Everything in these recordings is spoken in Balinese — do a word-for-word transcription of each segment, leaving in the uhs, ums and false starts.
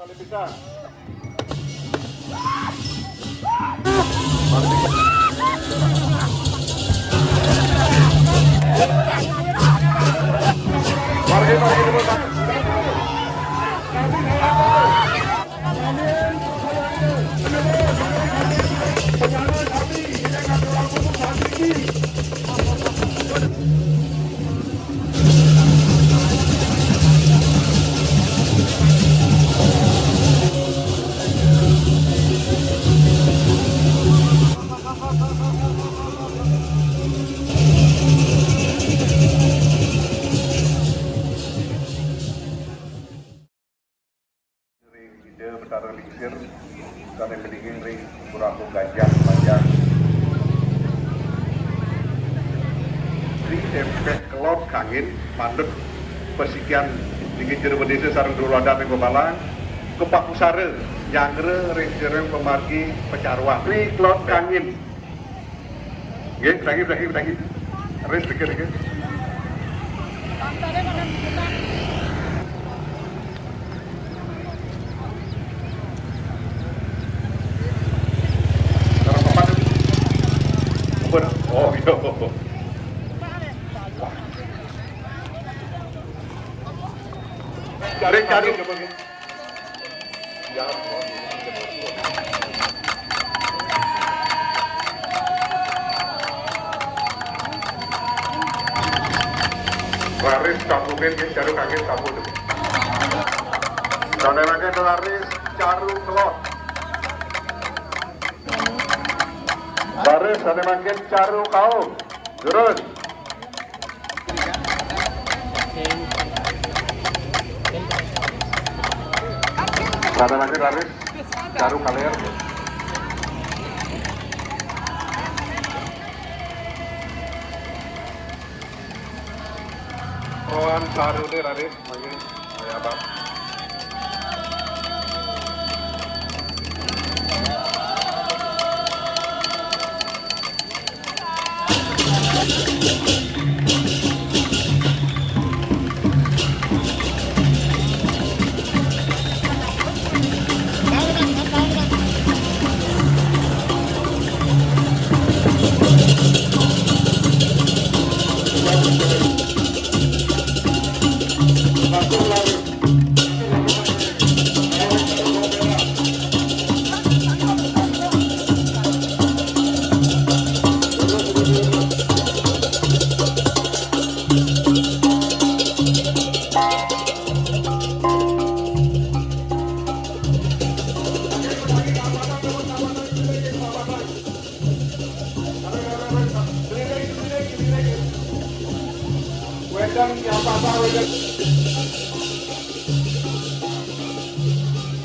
Ring Ida Betara Lingsir, sané melingin ring Pura Agung Gajah Panjang. Sri Tempeh Kelod Kangin, manut pasikian ring jero désa sareng dulur adat ring Balang, kapakusara nyanggra ring sareng pamargi pacaruan. Sri Kelod Kangin. Nggih, lagi, lagi, lagi. Ris, dikit, dikit. Taruh papan. Ampun. Oh, iya. Cari, cari. Raris kampungin, nggih, Caru Kangin sampun. Sané mangkin Raris Caru Kelod. Raris sané mangkin Caru Kaum. Terus. Rada lagi Raris, Caru Kaler. Roan Caru deh Raris, lagi. Ya, Bang.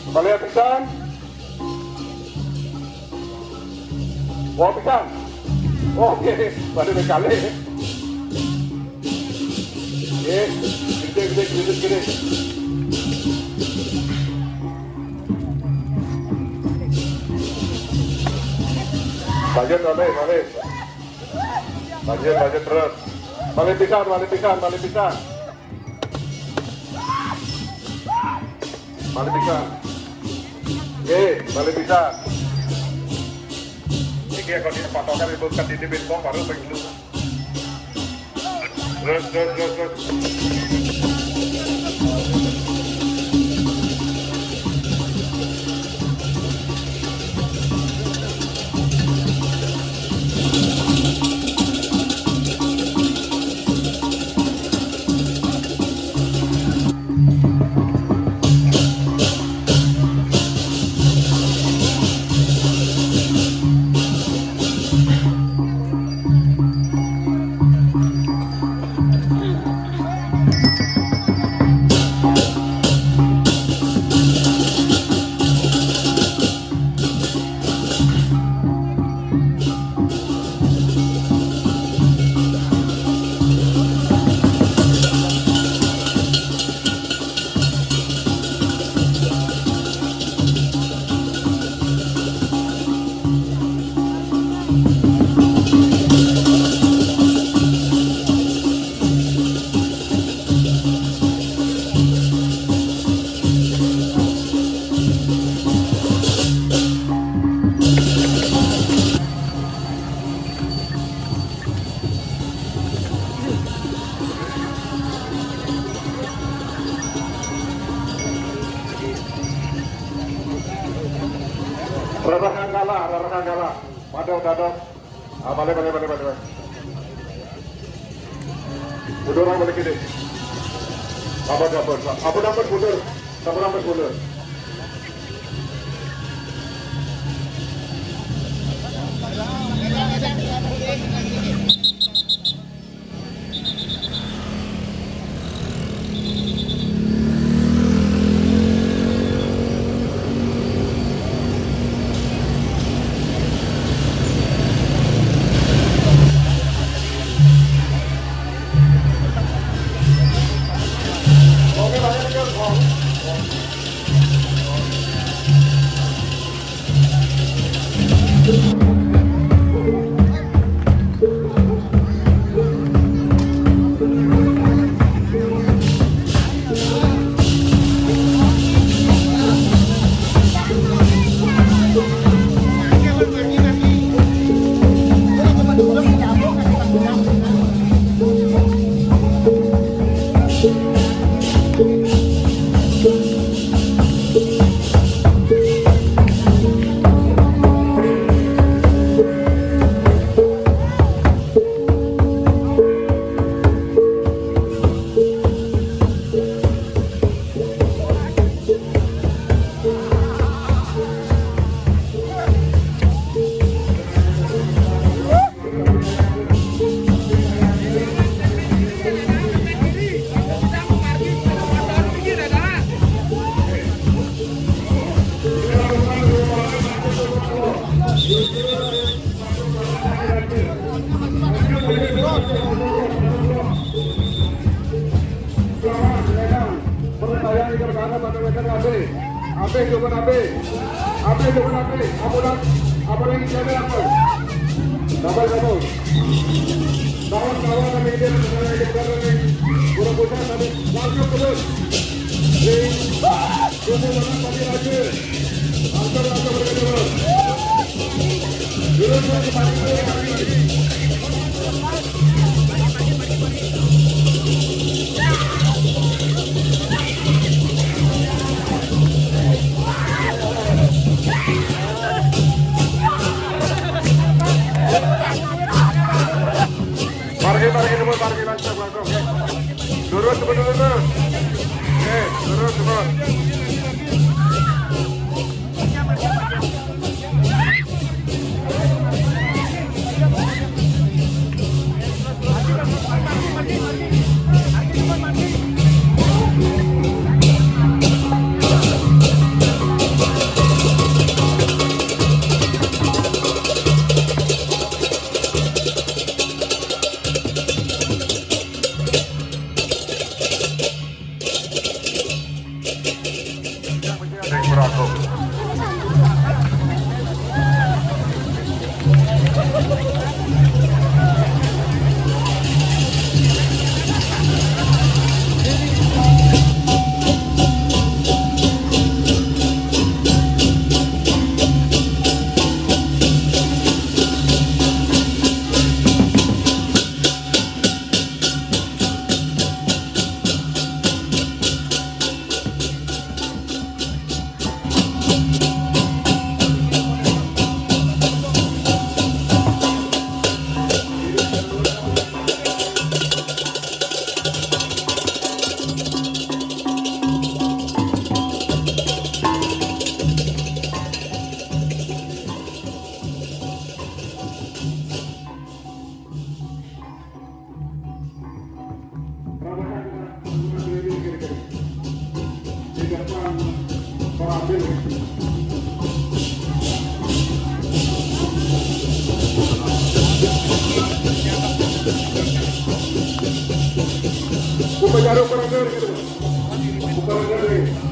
Kembali pisan. Wah, pisan. Oh, oke. Pada kali. Oke. Gede, gede, gede, gede. Lanjut, lanjut, lanjut. Lanjut, lanjut terus. Balik pisan, balik pisan, balik pisan. Balik pisan. Oke, balik pisan. Iki ya, kalau di patokan ibu kan di bintang baru pengen. Terus, terus, terus, terus. Rarah Anggala, Rarah Anggala. Pada, pada. Ah, balik, balik, balik, balik, balik. Mundur, balik kene. Sabar, sabar, sabar. Ampun, ampun, mundur. Sabar, ampun, mundur. Abe, coba abe. Abe, coba abe. Apa dah? Apa lagi jalan apa? Sabar, sabar. Kawan-kawan kami ini, kami ini, kami ini. Kurang bosan, kami langsung terus. Di kubu mana kami lagi? Langsung, langsung mereka dulu. Dulu, dulu, kembali, kembali, kembali. Parkir, parkir, parkir, parkir, langsung, langsung, oke. Lurus, lurus, lurus. Oke, lurus, lurus. Buka jarum, para juri, gitu. Buka jarum.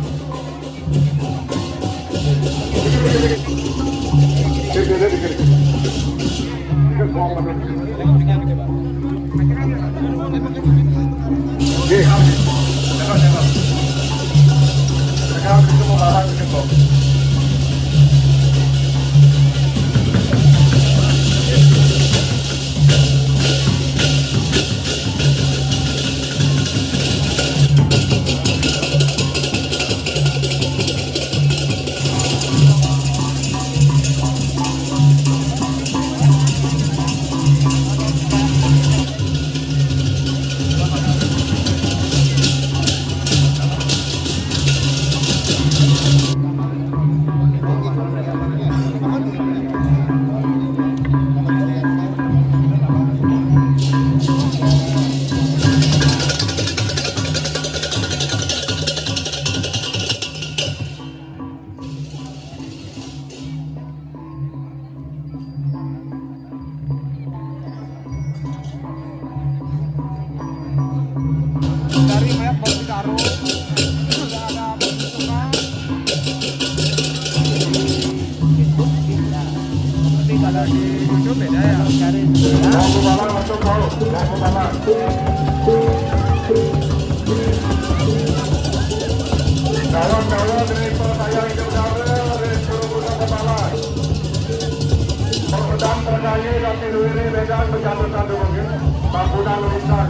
Itu beda ya, Karin. Mau ke Balang, masuk, mau. Mau ke Balang. Kawan-kawan dari Perkaya Hijau Dara, dari Suruh Busa Kepala. Perpedang terkaya dan tiluiri medan berjatuh satu mungkin. Bangunan lurusan.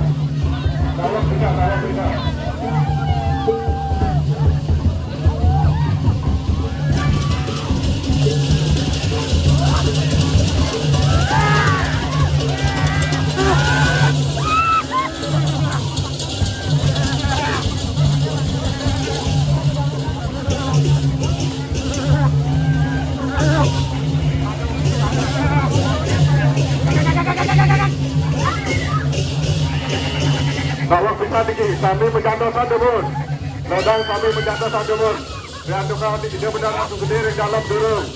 Kalau tidak, kalau tidak. Kalau bisa tinggi, kami menjatuhkan dulu. Lodang kami menjatuhkan dulu. Lihat tukang di dia benar langsung gede dari dalam dulu.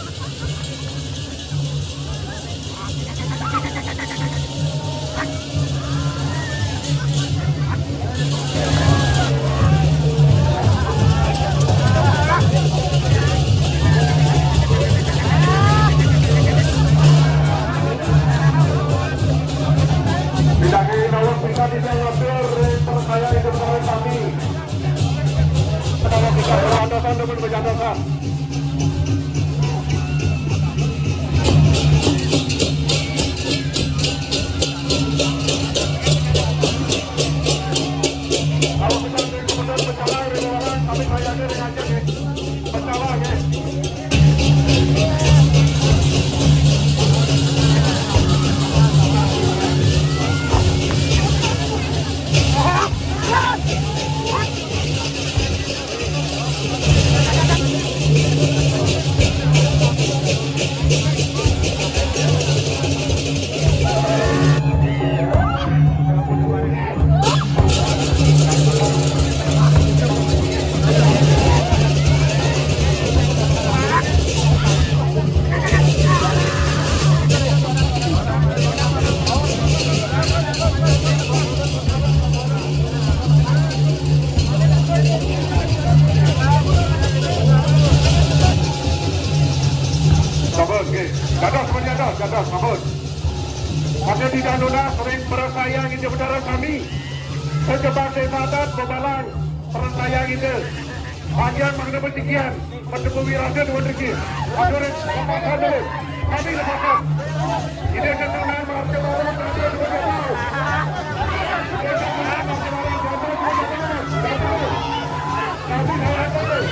Tidak ingin kalau bisa tidak ngambil, percaya itu benar kami. Kalau kita berhadapan dengan berjadakan. Sabar, okey. Jadah semua jadah, jadah, sabar. Pada tidak nuna sering perasaan yang kita kami. Sejebak desa adat bebalang perasaan kita. Bagian mengenai pentinggian. Mendepu wirata dua negeri. Aduh, lepaskan dulu. Kami lepaskan. Ini adalah mengenai marga baru, marga dua negeri. Kami lepaskan dulu.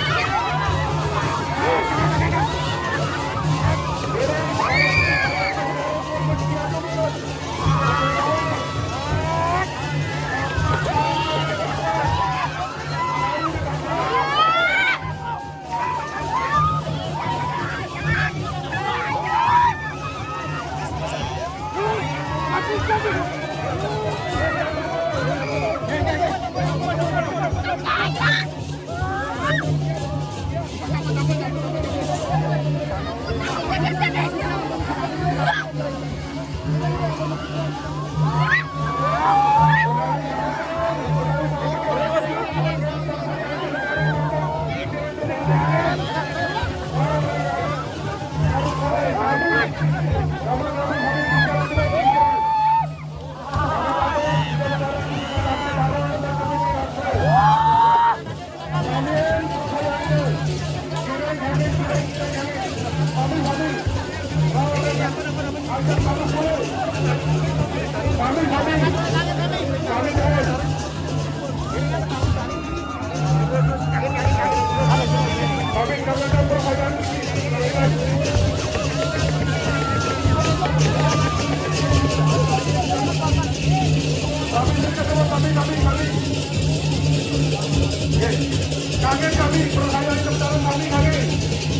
Kami, kami, percaya di kebenaran kami, kami.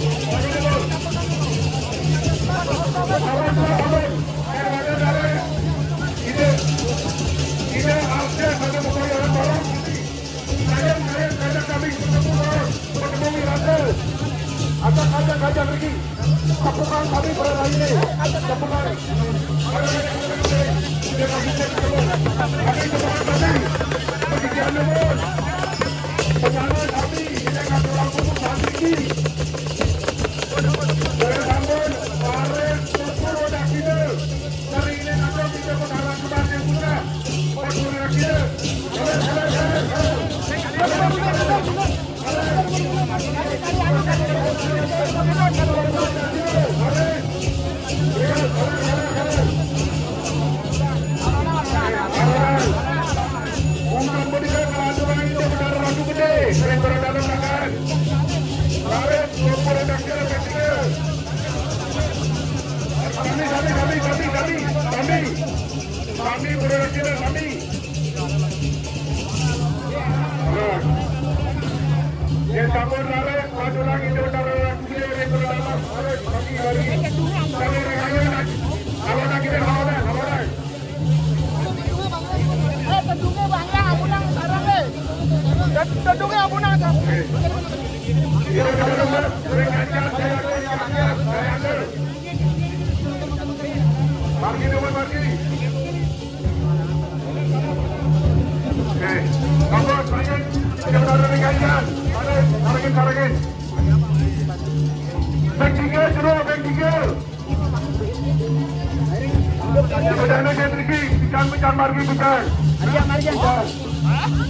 Kami dulu. Kami dulu, kami. Yang ada dari ide, ide akses ada pembayaran barang. Kalian, kalian, kalian kami bertemu barang, bertemu wirata. Ada, ada, ada lagi. Tepukan kami pada hari ini. Tepukan. Kami tepukan kami. Bagi kami, penyama kami, kita akan berlaku tinggi. Dari Tambun, Paris, Solo, dan kita Kami, kami, kami, kami, kami, kami, kami, kami, kami. Nah. Yang campur narik, maju lagi, coba tarik lagi, tarik, tarik, tarik, tarik, tarik, tarik, tarik, tarik. Kalau lagi, kalau lagi, kalau lagi. Eh, tendungnya banyak, amunang sarang, eh. Ten-, tendungnya amunang sarang. Iya, benar, benar. Saya, saya, saya, saya, saya. Margi, Dewan Margi. Oke. Kamu, Margi. Kita udah ada di gantian. Tarik, tarik, tarik. Back tiga, terus, back tiga. Udah ada Hendriki, bicara, bicara, Margi, bicara. Margi, Margi.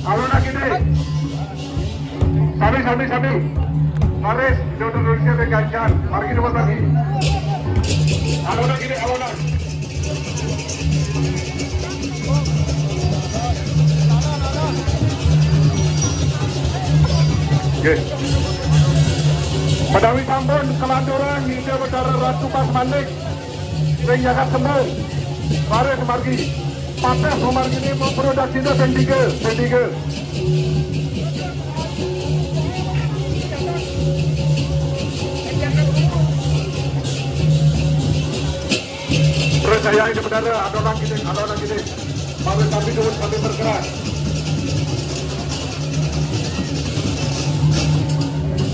Kalau nak ini. Sami, sami, sami. Baris, jodoh Indonesia dengan Jan. Margi nomor lagi. Alona gini, alona. Oke. Menawi sampun kelanturan, Ida Betara Ratu Pasmanik. Sing jagat sembung. Baris margi. Patah margi ini mau produksinya sing tiga, sing tiga. Terus saya ini benar, ada orang gini, ada orang gini. Baris tapi dulu sambil bergerak.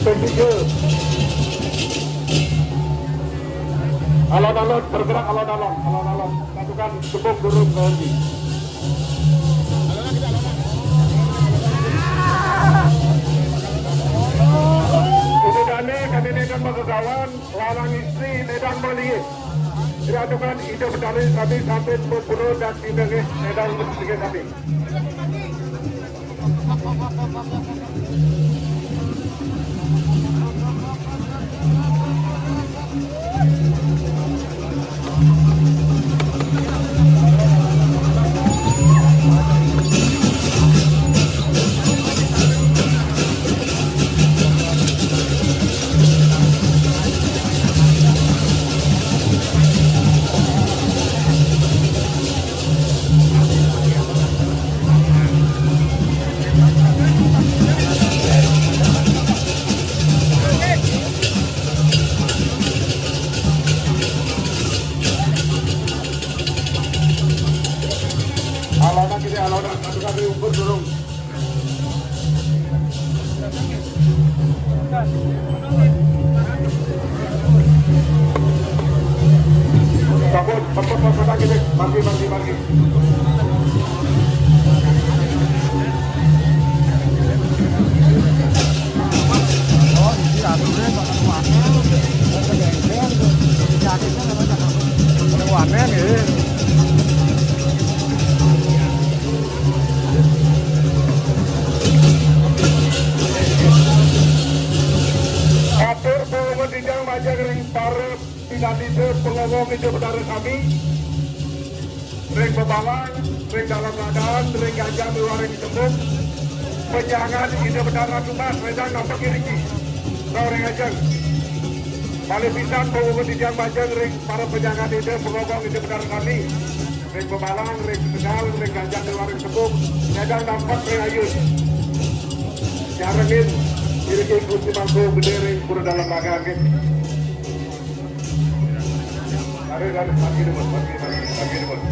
Sing tiga. Alon-alon, bergerak alon-alon, alon-alon. Satukan, cukup turun ke hati. Ini Dani, kami ini kan mau ke kawan, lalang istri, ledang beli. Diadukan ide bedari, kami sampai sepuluh dan tidak ledang beli kami. Alona gini, alona. Satu kali ukur durung. Sabun, sabun, sabun lagi deh. Mati, mati, mati. Atur pulungan sidang majeng ring para pinandita pangawong Ida Betara sami, ring bebalang, ring dalam keadaan, ring ganjang miwah ring sembung, panjangan Ida Betara Tumbas, ring nampek iriki. Rauh ring ajeng. Malih pisan pangawong sidang majeng ring para panjangan Ida pangawong Ida Betara sami. Ring bebalang, ring tegal, ring ganjang, ring waring tepung, nyadang nampak ring ayun. Nyarengin, iriki Gusti Mangku Gedé ring pura dalam raga, nggih. Mari, mari, mari, mari, mari, mari, mari.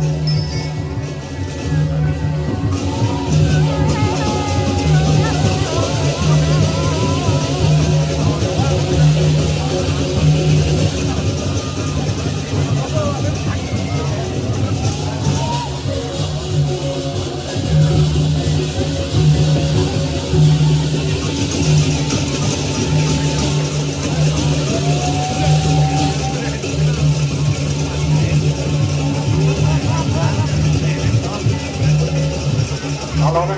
Alon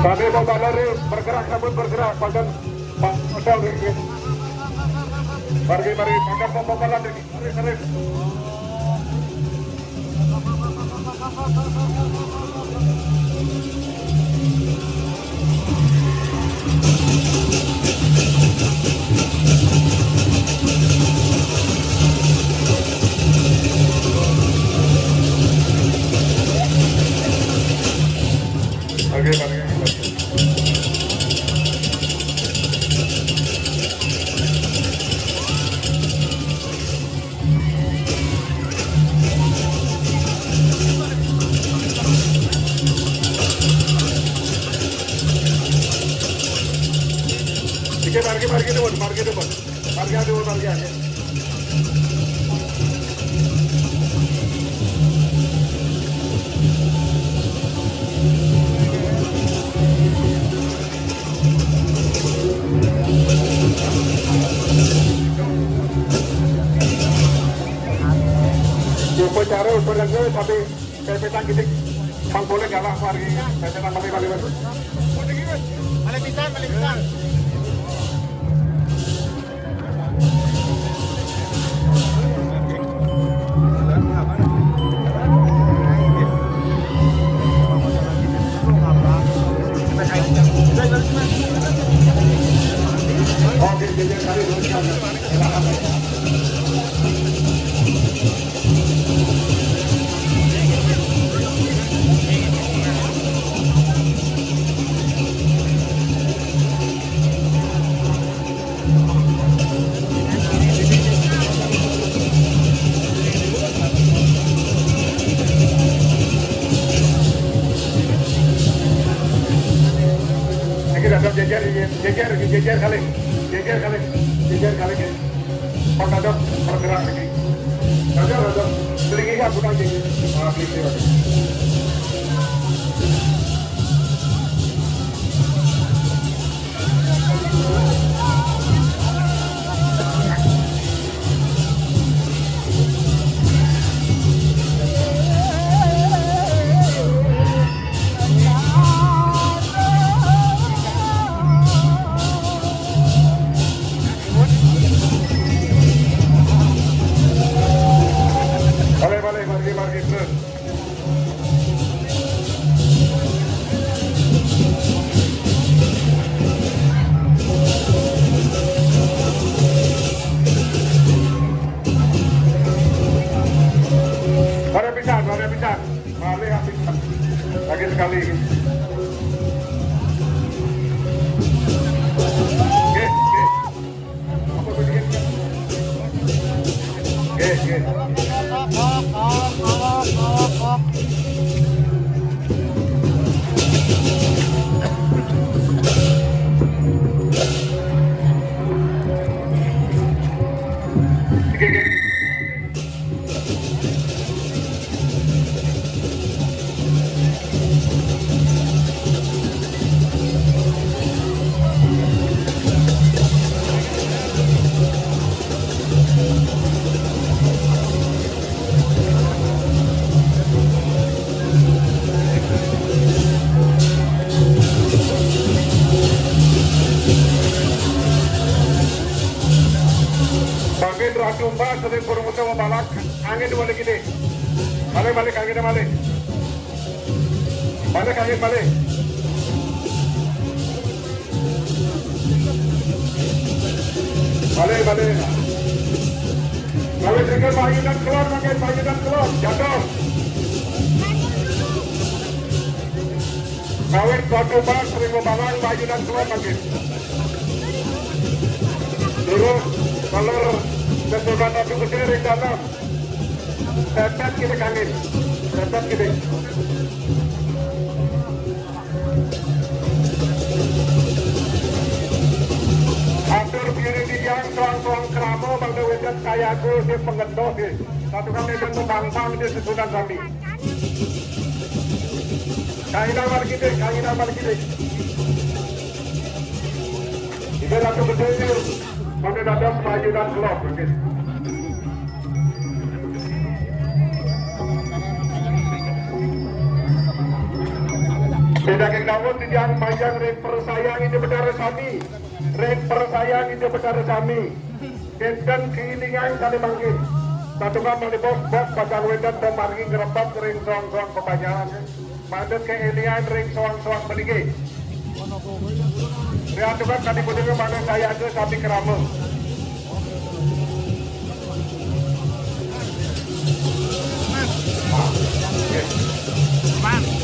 Kami mau balari bergerak, namun bergerak, padan, padan, mari, mari, padan mau balari, mari, mari. Oke, oke. Oke, parkir, parkir dulu, parkir dulu. Parkir dulu, parkir. Upacara, upacara, tapi pepetan kita, Bang, boleh galak hari ini? Pepetan, mari, mari, mari. Balik pisan, balik pisan. Oke, Dadap, jejer, jejer, jejer, jejer kali. Jejer kali. Jejer kali, ya. Pak Dadap bergerak lagi. Dadap, Dadap. Selingkuh aku tak jejer. Ah, selingkuh. Balik, balik, balik, balik, terus. Pada pisan, pada pisan. Balik, habis. Lagi sekali. Oke, oke. Oke, oke. Oke, oke. Bangkit Ratu Mbak, sering burung utama balak, angin dua lagi deh. Balik, balik, angin balik. Balik, balik, balik. Balik, balik. Balik, balik, Pak Yudan keluar, balik, Pak Yudan keluar. Jatuh. Kawit batu bang, seribu balang, Pak Yudan keluar, balik. Terus, kalau kesultanan itu kecil di dalam. Tetet kiri kanin. Tetet kiri. Atur piring di yang tuang-tuang keramo, Bang Dewi dan kayaku di pengendoh di. Satu kali itu tumbang-bang di susunan kami. Kain amal kita, kain amal kita. Ibu Ratu Bedil, mana datang maju dan kelop, mungkin. Ida daging dawet titiang manjang ring persayang Ida Betara sami. Ring persayang Ida Betara sami. Kénten kailingan sané mangkin. Santukan malih bos-bos pacang wénten pamargi ngrebet ring soang-soang papanjalan. Mangda kailingan ring soang-soang puniki. Riantukan kadi punika mangda sayaga sami krama.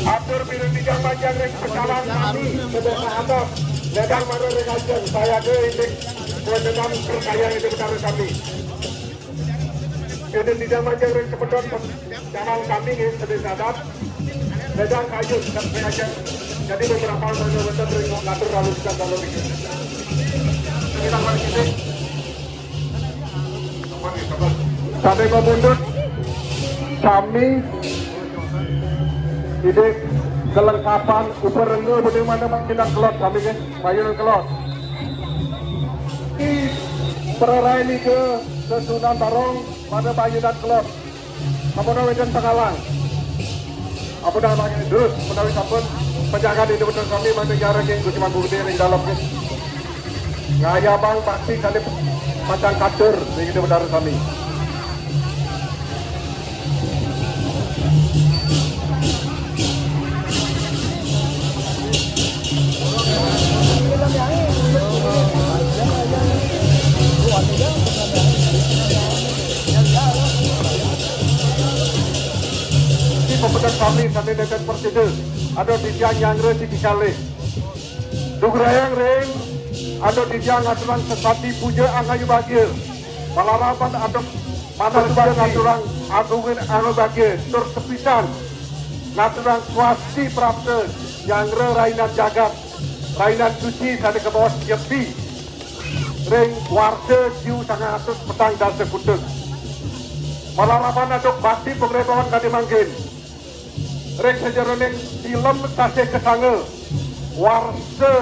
Atur piring titiang manjang ring sekarang sami, sedasa adat. Ledang mara ring ajeng, sayaga indik kawéntenan persayang Ida Betara sami. Indik titiang manjang ring semeton sekarang sami nggih, sedasa adat. Ledang kayu, ring ajeng. Jadi beberapa orang wénten ring ngatur lalu lintas lalu lintas. Kita mari kita. Sané pamundut sami indik kelengkapan upa rengga bening mangda mayunan kelod sami nggih, mayunan kelod. Di prarain ika sesuunan barong mangda mayunan kelod. Sampun wénten pangalang. Ampun, terus menawi sampun, pajagat Ida Betara sami mangda nyarengin Gusti Mangku Gedé ring dalem nggih. Ngayabang bakti kalih pacang katur ring Ida Betara sami. Iki pepedek sami sané nénten prasida, antuk titiang nyanggra siki kalih. Dugrayang ring antuk titiang ngaturang sesati puja angayubagia. Malarapan antuk manah puja ngaturang agungin angayubagia. Tur sepisan ngaturang swasti prapta nyanggra rainan jagat, rainan suci sané kabaos nyepi ring warsa siu sangang atus petang dasa kutus. Malarapan antuk bakti pangrebongan kadi mangkin. Ring sajeroning tilem sasih kasanga, warsa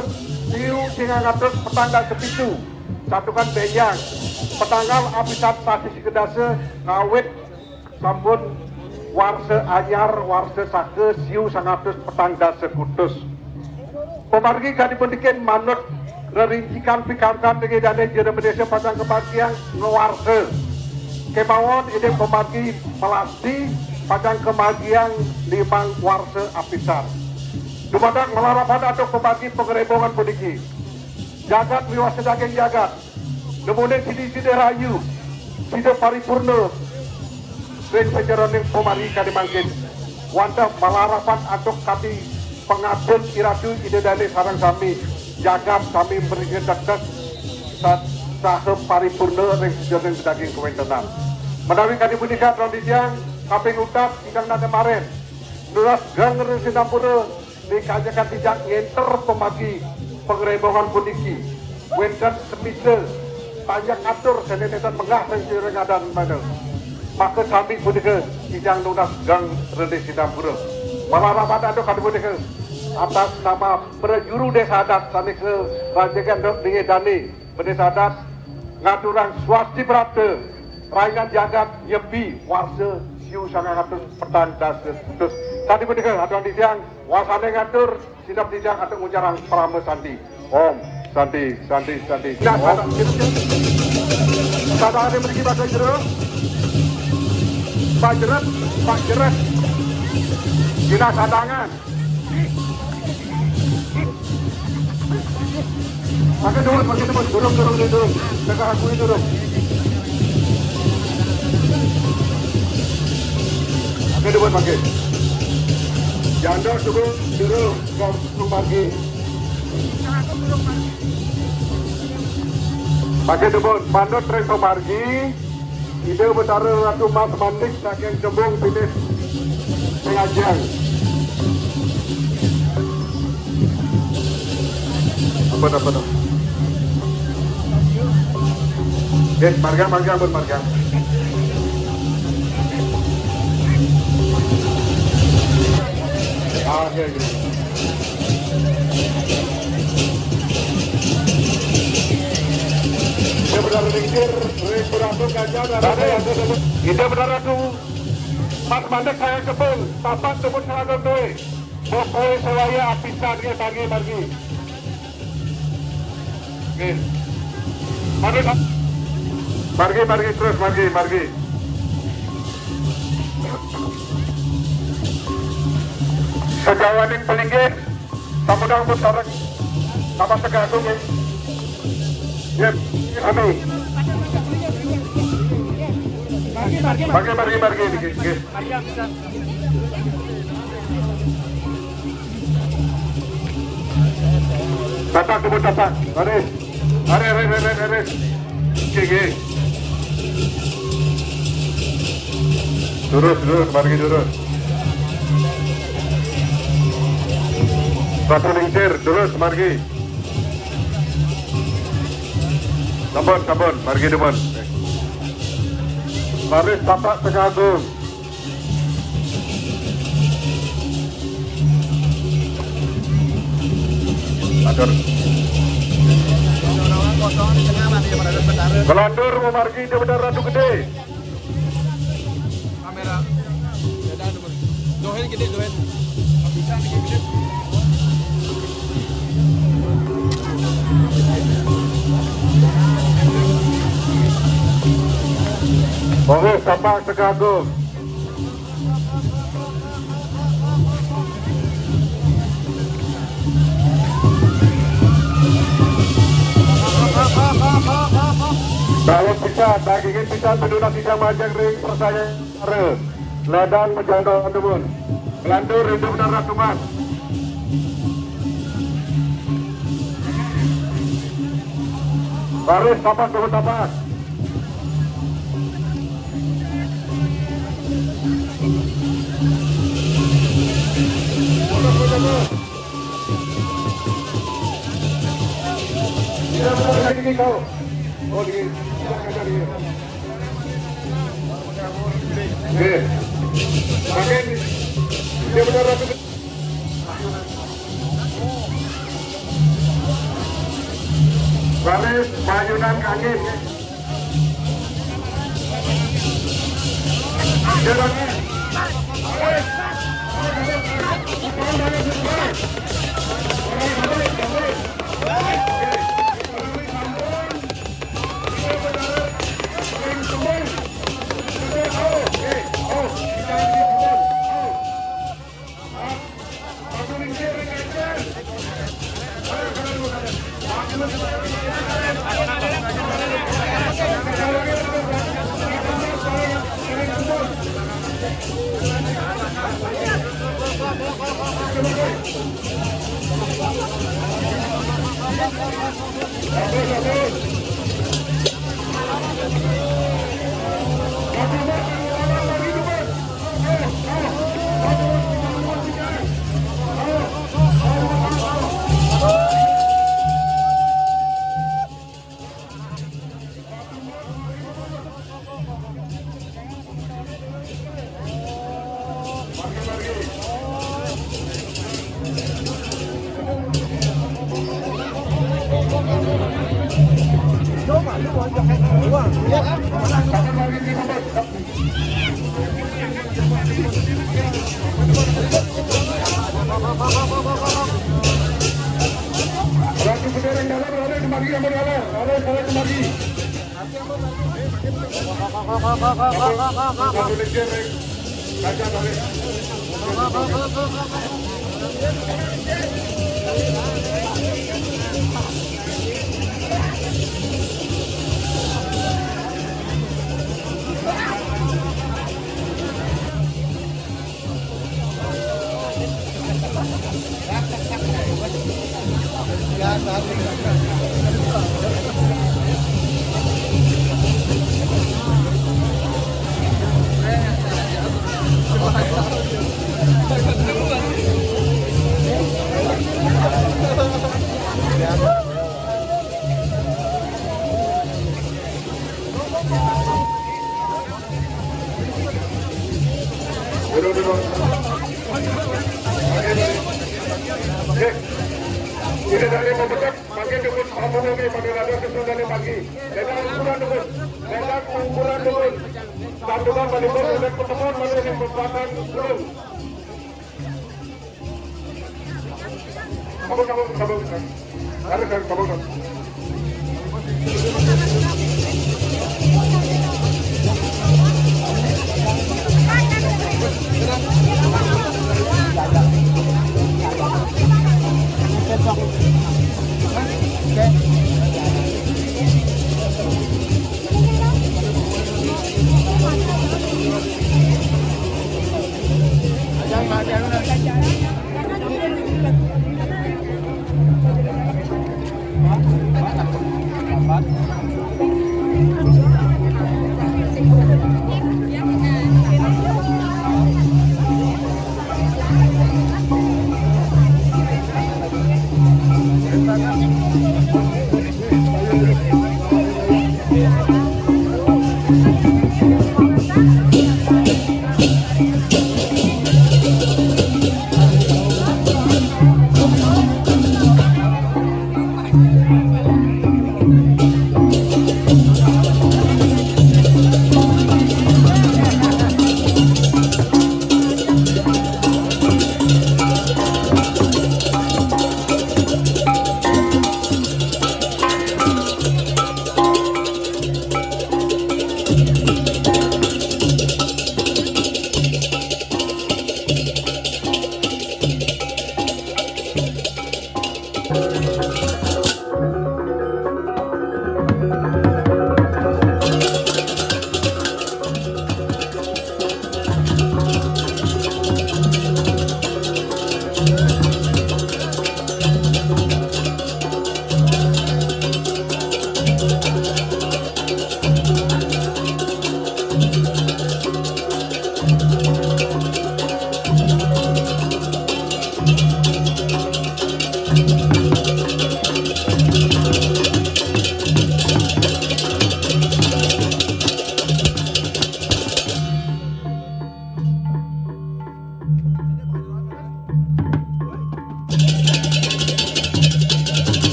siu sangang atus petang dasa pitu, santukan bénjang, patanggal apisan sasih kadasa ngawit sampun warsa anyar, warsa saka siu sangang atus petang dasa kutus. Pamargi kadi puniki manut rerincikan pikantukan ring Ida Dané Jero Madésa pacang kabagiang ngawarsa. Kémaon indik pamargi melasti pacang kabagiang limang warsa apisan. Dumadak malarapan antuk pamargi pangrebongan puniki. Jagat miwah sadaging jagat. Nemonin sida-sida rahayu, sida paripurna ring sajeroning pamargi kadi mangkin. Wantah malarapan antuk kadi pangabdin iratu Ida Dané sareng sami, jagat sami mriki tektek sa-, saha paripurna ring sajeroning daging kawéntenan. Menawi kadi punika, atur titiang kaping untat ingkang nata maren. Nunas geng ring sinampura, ring kajakan titiang ngénter pamargi pangrebongan puniki. Wénten semita panjak atur sané nénten menggah ring sira ngadan mangda. Maka sami punika titiang nunas geng ring sinampura. Malarapan antuk kadi punika, atas nama prajuru désa adat sané karajakan ring Ida Dané. Madésa adat ngaturang swasti prapta, rainan jagat nyepi warsa siu sangang atus petang dasa kutus. Kadi punika aturang titiang, wasané ngatur, sineb titiang antuk ngucarang parama santi. Om Santi, Santi, Santi. Nah, Om. Sadang, sadang ada mriki Pak Jero. Pak Jero, Pak Jero. Dina sadangan. Mangkin dumun, mangkin dumun. Durung, durung, durung, durung. Tengah aku ini durung. Mangkin dumun, mangkin. Janda durung, durung. Kau mangkin. Mangkin dumun, manut ring pamargi. Ida Betara Ratu Mas Mandik saking Cembung pilih pengajian. Apa, apa, apa? Eh, marga, marga, ampun, marga. Ah, iya, iya. Ida Betara Lingsir, Ring Ratu Kancana, Raden. Ida Betara Ratu Mas Mandek saya kebel, papat tepuk seragam duit. Pokoknya sewaya apisan ke, margi, margi. Oke. Margi, margi, terus, margi, margi. Sejawaning pelinggih, samudang putaran, nama segatung, ya. Ya, kami. Margi, margi, margi, margi, margi. Tapak, kebun tapak. Baris. Baris, baris, baris, baris. Oke, oke. Terus, terus, margi terus. Batu lingsir, terus, margi. Sampun, sampun, margi demen. Baris tapak tengah agung. Atur. Kelantur memargi Ida Bendar Ratu Gede. Kamera. Dohen gede, dohen. Oke, Bapak Segagung. Kalau bisa, dagingin bisa, pinuna bisa majang ring percaya. Ledang majang doang demun. Kelantur hidup dan ratuman. Baris tapak dulu tapak. Tidak benar lagi kau. Oh, di, tidak ada di. Oke. Makin dia benar aku. Baris, payunan kaki. Dia lagi. Ratu Bendera yang dalam, Raden kemari, yang dalam, Raden, Raden kemari. Satu lagi, Raden. Raja, Raden. Duduk, duduk. Oke. Ini dari pemecah, makin dukung apa lagi, makin ada kesulitan lagi. Dengan ukuran dukun, dengan ukuran dukun. Satu bang, balik bang, dengan pertemuan, balik dengan kekuatan dukun.